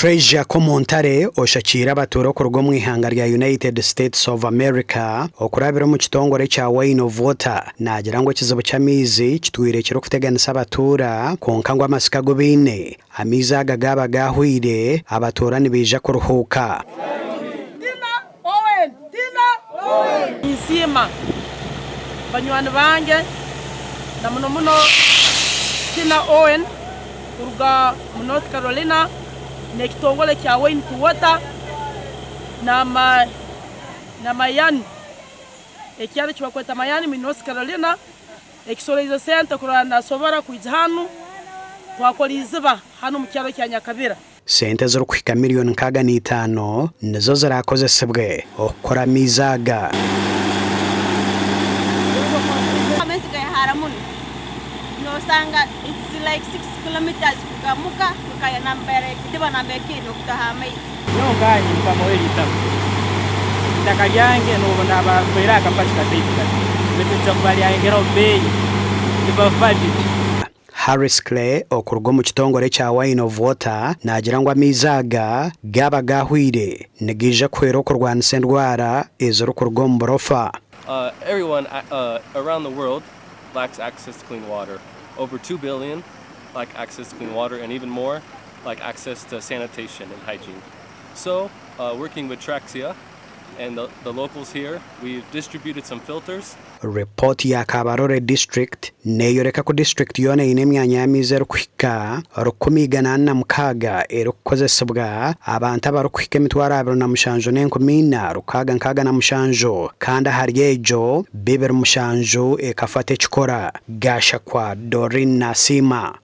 Treasure Komuntare oshakiire abatuura okuruga omu ihanga rya United States of America okurabira omu kitongore ekya Wine of Water naagira ngu ekizibu ky'amaizi kitwire kirikuteganisa abatuura kwonka ngu amatsiko agu baine amaizi aga gaaba gaahweire abatuura nibaija kuruhuuka. Ninsiima banywani bange na muno muno Tina Owen kuruga omu North Carolina n'ekitongore kya Wayne to Water na Mayani, ekyaro eki barikweta Mayani omu North Carolina ekisoroize sente kurora nasobora kwija hanu twakora eiziba hanu omu kyaro kya Nyakabira. Sente ezirikuhika miriyoni 65 nizo ziraakozesibwe okukora amaizi aga. Amaizi gari hara muno nosanga it's like 6 kilometers kuruga muka kuhika nambere ekidiba nambere kiri nokutaha amaizi. Nyowe nkanye mukama w'eri itaka, itaka lyange n'obu ndaaba ntwaire akapaki kataito kati, baitu nija kuba lyayongeraho beeyi, nibafa biti. Harris Clay okuruga omu kitongore ekya Wine of Water naagira ngu amaizi aga gaaba gaahweire nigaija kuhwera okurwanisa endwara ezirikuruga omu burofa. Everyone around the world lacks access to clean water. Over 2 billion lack access to clean water and even more lack access to sanitation and hygiene. So, working with Traxia and the, the locals here, we've distributed some filters. Ripooti ya Kabarole District neeyoreka ku disiturikiti yoona eine emyanya y'amaizi erikuhika 146 erikukozesibwa abantu abarikuhika 27,667 kandi ahari egyo, 27 ekafata ekikora. Gashakwa Doreen Nasiima.